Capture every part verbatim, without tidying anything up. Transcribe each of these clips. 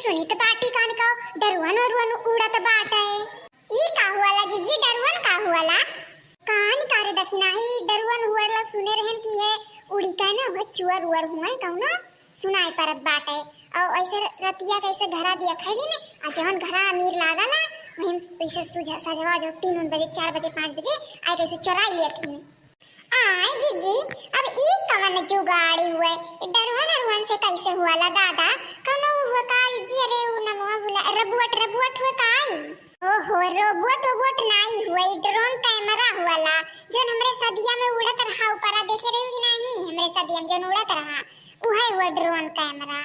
सुनित बाटी कान का डरुअन उरुअन उड़त बाटे। ई का हुआला जीजी, डरुअन का हुआला? कान का रे दखिनाही, डरुअन हुआला सुने रहन कि है उड़ी के ना, वह चुअर उअर हुए कौनो सुनाई परत बाटे। और ऐसे रतिया कैसे घरा दिया खैली ने, आ जवन घरा अमीर लागला, वही ऐसे सुझा सजवा जो तीन उन बजे, चार बजे, पाँच बजे आए कैसे चोराई लिया थी। आय जीजी, अब ई कवन जुगाड़ हुए? डरुअन अरुअन से कैसे हुआला दादा? कौनो हुआ का जीजी? अरे उ नमवा भुला, रबुअट, रबुअट हुए का ई? ओहो, रोबोट वोबोट नाई हुए, ई ड्रोन कैमरा हुआला, जौन हमरे सदिया में उड़त रहा ऊपरा, देखे रही कि नहीं? हमरे सदिया में जौन उड़त रहा, उहे हुए ड्रोन कैमरा।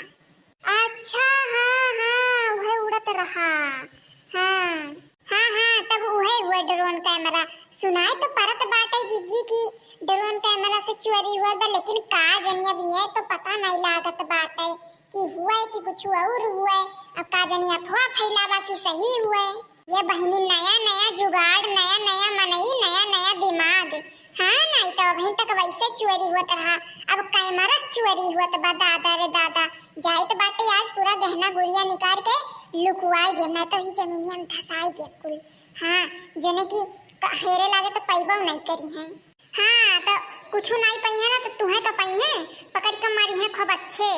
अच्छा, हाँ, हाँ, उहे उड़त रहा। हाँ, हाँ, हाँ, तब उहे हुए ड्रोन कैमरा। सुनाई तो परत बाटे जीजी कि ड्रोन कैमरा से चोरी हुआ बा, लेकिन का जनी अब ये तो पता नहीं लागत बाटे कि हुए कि कुछ और हुए। अब का जनी अफवाह फैलावा कि सही हुए। ये बहिनी नया नया जुगाड़, नया नया मनई, नया नया दिमाग। हाँ, नहीं तो अभी तक वैसे चोरी होत रहा, अब कैमरा से चोरी होत बा। दादा रे दादा, जाइत बाटे आज पूरा गहना गुरिया निकाल के लुकवाई देब, नहीं तो ही जमीनिया में धसाई देब कुल। हाँ, जने की क-, हेरे लागे तो पैबो नहीं करी हैं। हाँ, तो कुछ नहीं पइहे ना, तो तुहे तो पइहे, पकड़ के मारी है खूब अच्छे।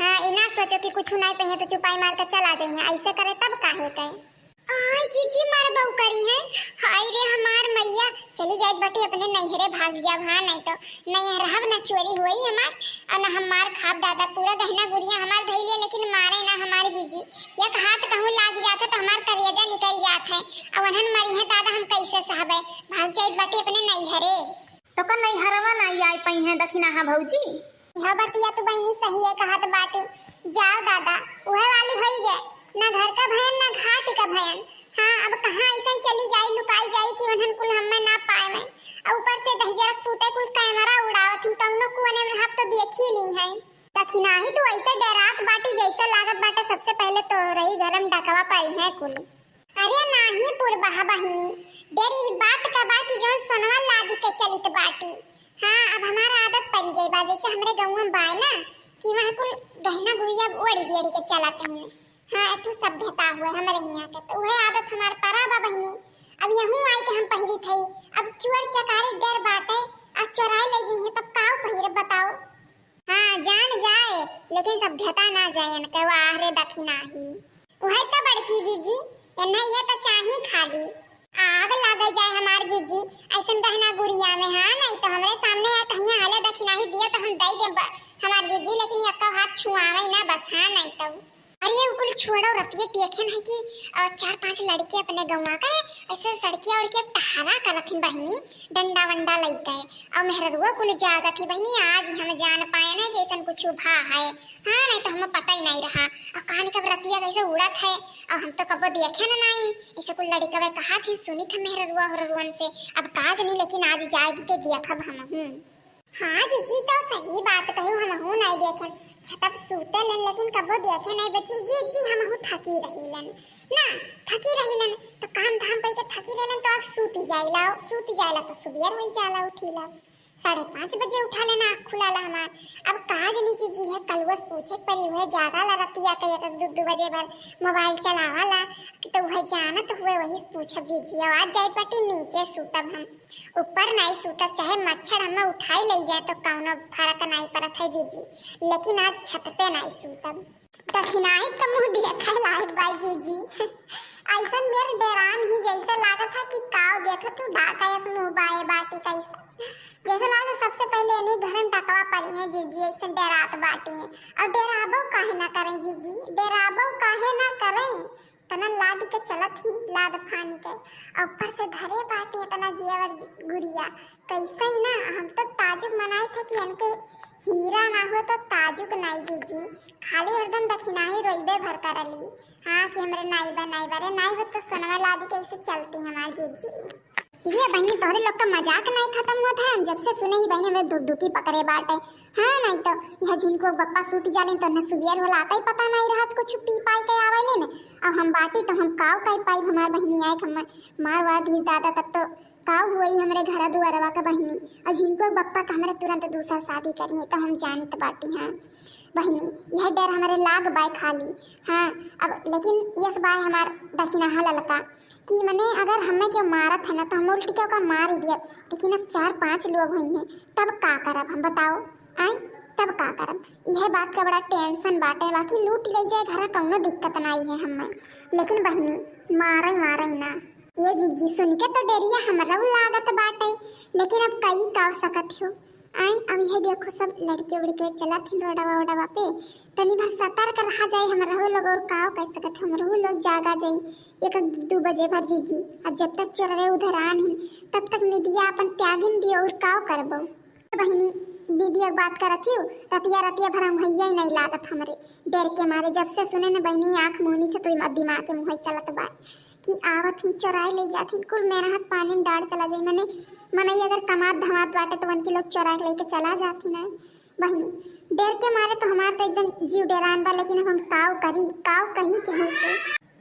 हाँ, इना सोचो कि कुछ नहीं पइहे तो चुपाई मार के चला जाइए, ऐसे करे तब काहे के? आय जीजी, मार बहू करी है। हाय रे हमार मैया, चली जाइत बाटी अपने नैहरे, भाग जाब। हाँ, नहीं तो नैहर रहब ना, चोरी हुई हमार, और ना हम मार खाब दादा। पूरा गहना गुरिया हमार धइले, लेकिन मारे ना हमार जीजी। एक हाथ कहूँ लाग जात है तो हमार करेजा निकल जात है। अब उन्हन मरी है दादा, हम कैसे सहबे? भाग जाइत बाटी अपने नैहरे। तो का नैहरवा ना आई पइहे दखिनाहा भौजी? यह बतिया तू बहिनी सही है कहत बाटू। जाओ दादा, उहे वाली होई गए, ना घर का भयन ना घाट का भयन। हाँ, अब कहाँ ऐसन चली जाई, लुकाई जाई कि उन्हन कुल हमें ना पाए में। और ऊपर से दहिजरक पूते कुल कैमरा उड़ावत हिन, कौनो कुआने में रहब तो देखी ली है। दखिनाही तू ऐसे डेरात बाटू जैसे लागत बाटे सबसे पहले तोहरे ही घर में डकवा परी है कुल। अरे नाही पुरबहा बहिनी, डेर ई बात का बा कि जौन सोनवा लादी के चलित बाटी। हाँ, अब हमार आदत परी गई बा, जैसे हमरे गौवा में बाय ना कि वहाँ कुल गहना गुरिया ओढ़ी बेड़ी के चलत हैं। हाँ, एक ठो सभ्यता हुए हमरे हियाँ के, तो उहे आदत हमार परा बा बहिनी। अब यहूँ आई के हम पहिरी थई, अब चोर चकारी डर बाटे, आ चोराई ले जइहे तब काऊ पहिरब बताओ? हाँ, जान जाए, लेकिन सभ्यता ना जाए इनके, वाह रे दखिनाही। उहे तो बड़की जीजी, इन्हें ये तो चाही खाली। आग लागे जाए हमार जीजी, ऐसन गहना गुरिया में, हाँ, नहीं तो हमरे सामने या कहीं हाले दखिनाही दिया तो हम दे देब, हमार जीजी, लेकिन यक्को हाथ छुआवे ना बस, हाँ, नहीं तो। अरे, उ कुल छोड़ो, रतिये देखे नहीं कि, अ, चार पांच लड़के अपने गौवा का ऐसे सड़किया उड़किया टहरा करत हिन बहिनी, डंडा वंडा लइके। और मेहररुआ कुल जागत ही बहिनी, आज हम जान पाए ना कि ऐसन कुछ भा है। हाँ, नहीं तो हमें पता ही नहीं रहा। और कहानी कब रतिया कैसे उड़त है, और हम तो कबो देखे ना नहीं। ऐसे कुल लड़कवे कहा थी, सुनी था मेहररुआ होररुअन से, अब का जनी, लेकिन आज जाएगी के देखब हम हूँ। हाँ जीजी, तो सही बात कही, हमहू नहीं देखे। छतप सूते लेन, लेकिन कबो देखे नहीं बची। जीजी, हमहू थकी रही लेन ना, थकी रही लेन, तो काम धाम कई के थकी रही लेन, तो अब सूती जाइला, सूती जाइला तो सुबेर होई जाला उठीला। साढ़े पाँच बजे उठा लेना, आँख खुलाला हमार। अब का जनी जीजी है, कलुआ से पूछे के परी, हुए जागाला रतिया के एक दू, दू बजे भर मोबाइल चलावाला, कि तो वह जानत हुए वही से पूछब जीजी। अब आज जाए पटी नीचे सूतब हम। ऊपर नाई सूतब, चाहे मच्छर हमें उठाई ले जाए तो कौनो फर्क नाई पड़त है जीजी, लेकिन आज छत पे नाई सूतब। दखिनाही का मुँह देखे लायक बा जीजी। ऐसन मेर डेरान ही जैसे लागत है कि काव देखत हूँ, डाका ऐसे मुँह बाए बाटी कैसे। जैसे लागत है सबसे पहले इन्हीं घर में डकवा परी है जीजी, ऐसे डेरात बाटी है। और डेराबो काहे ना करें जीजी, डेराबो काहे ना करें? तना लाद के चलत ही, लाद फानी के, और ऊपर से धरे बाटी इतना जेवर जी-, गुरिया। कैसे ही ना, हम तो ताजुब मनाई थे कि इनके हीरा ना हो तो ताजुब नाई जीजी, खाली हरदम दखिनाही रोइबे भर करली। हाँ, कि हमरे नाई बा, नाई बा, रे नाई हो तो सोनवा लादी कैसे चलती हमार जीजी। ये बहिनी, तोहरे लोग का मजाक नहीं खत्म होत है। हम जब से सुने ही बहिनी, हमें धुकधुकी पकड़े बाटे। हाँ, नहीं तो यह जिनको बप्पा सूती जाने तो न सुबियर होला, आता ही पता नहीं रहत, कुछ पी पाई के आवे ले ने। अब हम बाटी तो हम काव कई पाई, हमार बहिनी आए, हम मार वार दीस दादा, तब तो का हुई हमरे घर दुआरवा का बहिनी, और जिनको बप्पा का हमरे तुरंत दूसर शादी करिए तो हम जानत बाटी। हाँ बहिनी, यह डर हमरे लाग बाय खाली। हाँ, अब लेकिन यस बाय हमार दखिनाहा ललका कि मने अगर हमें केउ मारत है ना तो हम उल्टी के ओका मार ही दिया, लेकिन अब चार पांच लोग हुई हैं तब का करब हम बताओ? आय, तब का करब? यह बात का बड़ा tension बाटे, बाकी लूट गई जाए घर, कौनो दिक्कत नाई है हमें, लेकिन बहिनी मारे मारे ना। ये जीजी सुन के तो डरिया हमरहू लागत बाटे, लेकिन अब कई का सकत हो। आय, अब यह देखो सब लड़के उड़के चलत हैं रोडवा ओडवा पे, तनी भर सतर्क रहा जाए हमरहू लोग, और काव कर सकत हो हमरहू लोग जागा जाई एक दू बजे भर जीजी। अब जब तक चोरवे उधर आन हैं तब तक निदिया अपन त्यागिन दियो, और काव करबो। बहिनी, दीदी एक बात करत हियो, रतिया रतिया भर हम भैया ही नहीं लागत हमरे डर के मारे। जब से सुने न बहिनी आँख मुहनी थे तो दिमाग के मुँह चलत बा कि आवत ही चोराए ले जात ही, कुल मेहनत पानी में डाल चला जाई। मने मनई अगर कमात धमात बाटे तो उनके लोग चोरा के लेके चला जात ही ना। बहिनी, डर के मारे तो हमार तो एकदम जीव डेरान बा, लेकिन अब हम काव करी, काव कही केहू से?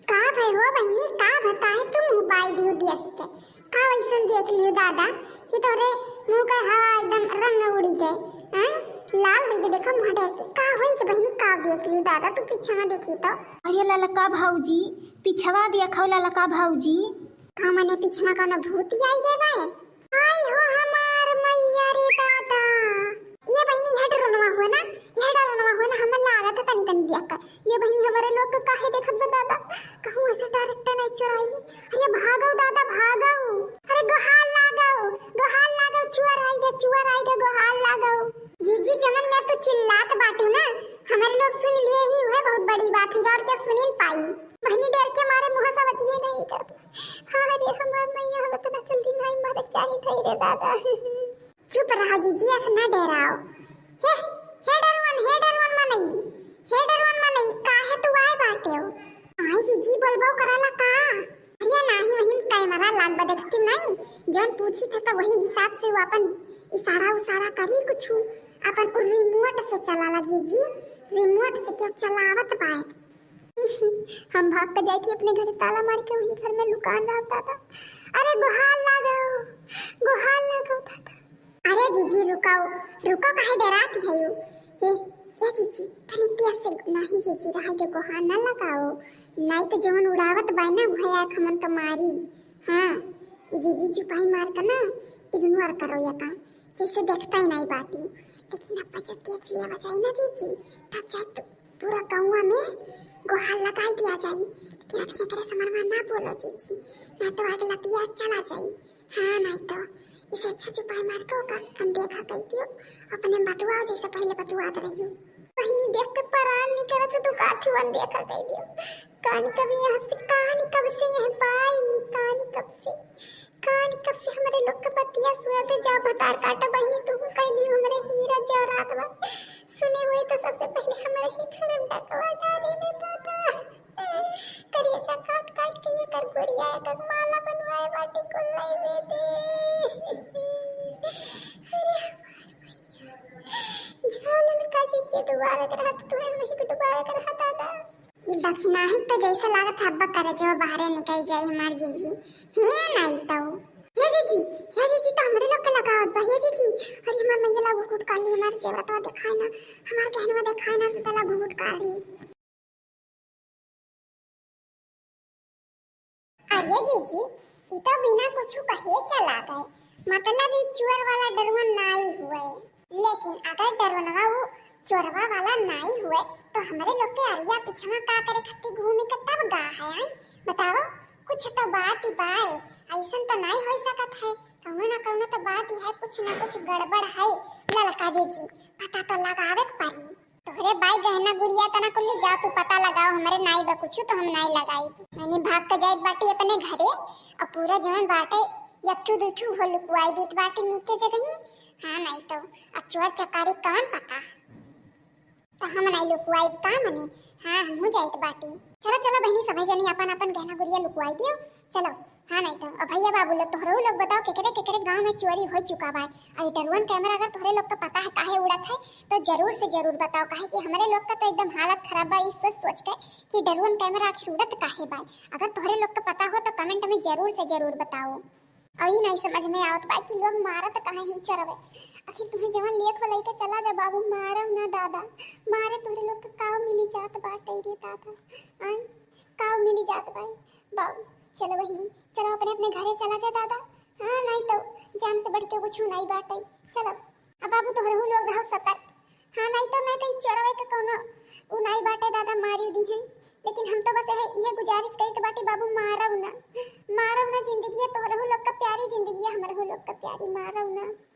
का भय हो बहिनी, का भय? काहे तू मुँह बाई दियो देख के? का वैसन देख लियो दादा कि तोरे मुँह के हवा एकदम रंग उड़ी गए, हैं? लाल होई के देखो मुँह डर के। का होई के बहिनी, का देख लियो दादा, तू पीछे में देखी तो। अरे ललका भौजी, पिछवा देखो ललका भौजी। का मने पीछे में कौनो भूत आई गए बा? आई हो हमार मैया रे दादा। ये बहिनी, ये डरोनवा हुआ ना, ये डरोनवा हुआ ना, हमें लागत है तनी तनी देख कर। ये बहिनी, हमारे लोग के काहे देखत बा दादा? कहूँ ऐसे direct नहीं चोराई। अरे भागो दादा, भागो। अरे गोहार लागो, गोहार लागो, चुअर आई गे, चुअर आई गे, गोहार लागो। जीजी, जमन में तू चिल्लात बाटू ना, हमारे लोग सुन लिए ही हुए, बहुत बड़ी बात हुई, और क्या सुनिन पाई। बहिनी, डर के मारे मुँह से बचिए नहीं कर। हाँ रे हमार मैया, हम इतना जल्दी नहीं मरे चाहिए थे रे दादा। चुप रहो जीजी, ऐसे ना डराओ। हे, हे डरवन, हे डरवन मनई, हे डरवन मनई, काहे तू आए बाटे हो? आई जीजी, बोलबो कराला का? अरे नाही, वही में camera लाग बा, देखती नहीं, जौन पूछी था तो वही हिसाब से वो अपन इशारा उशारा करी कुछ, अपन उ remote से चलाला जीजी, remote से क्यों चलावत बाए। हम भाग के जाई थी अपने घरे, ताला मार के वही घर में लुकान रहता था। अरे गोहार लागो, गोहार लागो दादा। अरे जीजी रुकाओ, रुको, काहे डराती है यू? हे, हे जीजी, तनी तेज से, नहीं जीजी, रहा दे, गोहार ना लगाओ, नहीं तो जवन उड़ावत बाय ना, वह आँख हमन का मारी। हाँ, ये जीजी चुपाई मार के ना ignore करो या का, जैसे देखता ही नहीं बाटी। लेकिन अब जब देख लिया बजाई ना जीजी, तब जाए तो पूरा गौवा में गोहार लगाई दिया जाई। लेकिन अभी एकरे समनवा ना बोलो जीजी, ना तो आग लतिया चला जाई। हाँ, नहीं तो इसे अच्छा चुपाई मार के ओका अनदेखा कई दियो, अपने बतुआ जैसे पहले बतुआत रहियो। बहिनी देख के परान निकलत तो का थी अनदेखा कई दियो। कानी कब यहाँ से, कानी कब से यह पाई, कानी कब से, कानी कब से हमरे लोग के बतिया सुनत है। जा भतार काटा बहिनी, तू कह दी हमरे हीरा जवारात बा। सुने हुए तो सबसे पहले हमरे ही घर में डकवा डाले ने दादा। करिया सा काट काट के ये कर गोरिया एक एक माला बनवाए बाटी कुल नहीं वे दे। अरे हमार भैया, जा ललका जीजी डुबावे के रहत, तुम्हें वही के डुबावे के रहत दादा। ये दखिनाही तो जैसे लागत है अब्बा करे जो बाहरे निकल जाई हमार जीजी। हे नहीं तो। हे जीजी, हे जीजी तो हमरे लोग के लगावत बा, हे जीजी। अरे हमार मैया ला घुट काट ली, हमार जेवरा तो देखाए ना, हमार गहनवा देखाए ना, तो ला घुट काट ली। अरे जीजी, ई तो बिना कुछ कहे चला गए, मतलब ई चुअर वाला डरुअन नाई हुए। लेकिन अगर डरुअनवा वो चोरवा वाला नाई हुए, तो हमरे लोग के अरिया पिछवा का करे खातिर घूमे के तब गा है, आय? बताओ, कुछ तो बात ही बाय, ऐसन तो नाई हो सकत है, कौनो ना कौनो तो बात ही है, कुछ ना कुछ गड़बड़ है। ललका जीजी, पता तो लगावे के पड़ी। तोहरे बाई गहना गुड़िया तना कुल्ली, जा तू पता लगाओ, हमरे नाई बा कुछ तो हम नाई लगाई। मैंने भाग के जाइत बाटी अपने घरे, और पूरा जवन बाटे यट्ठू दुट्ठू हो लुकवाई देत बाटी नीके जगही। हाँ, नहीं तो, आ चोर चकारी कवन पता। तो हम नाई लुकवाई का मने? हाँ, हमहू जाइत बाटी। चलो, चलो बहिनी, सभी जनी अपन अपन गहना गुड़िया लुकवाई दियो। चलो, हाँ, नहीं तो। अब भैया बाबू लोग, तोहरो लोग बताओ, केकरे केकरे गांव में चोरी हो चुका बा? आ ई डरुअन कैमरा अगर तोहरे लोग का पता है काहे उड़त है, तो जरूर से जरूर बताओ, काहे कि हमरे लोग का तो एकदम हालत खराब बा ई सोच सोच के कि डरुअन कैमरा आखिर उड़त काहे बा। अगर तोहरे लोग का पता हो तो comment में जरूर से जरूर बताओ। अउर ई नाहीं समझ में आवत बा कि लोग मारत काहे हैं चोरवे। आखिर तुहें जवन लेख वाला के चला जा बाबू, मारव ना दादा, मारे तोहरे लोग के काव मिली जात बाटे रे दादा। आय, काव मिली जात बा बाबू। चलो बहिनी, चलो अपने अपने घरे चला जा दादा। हाँ, नाहीं तो जान से बढ़ के कुछ नाहीं बाटे। चलो। अब बाबू तोहरहू लोग रहो सतर्क। हाँ, नाहीं तो, नाहीं तो ई चोरवे के कौनो उ नाहीं बाटे दादा, मारी दी है। लेकिन हम तो बस यह, इहे गुजारिश करित बाटी बाबू, मारव ना, मारव ना जिंदगिया, तोहरहू लोग का प्यारी जिंदगिया, हमरहू लोग का प्यारी, मारव ना।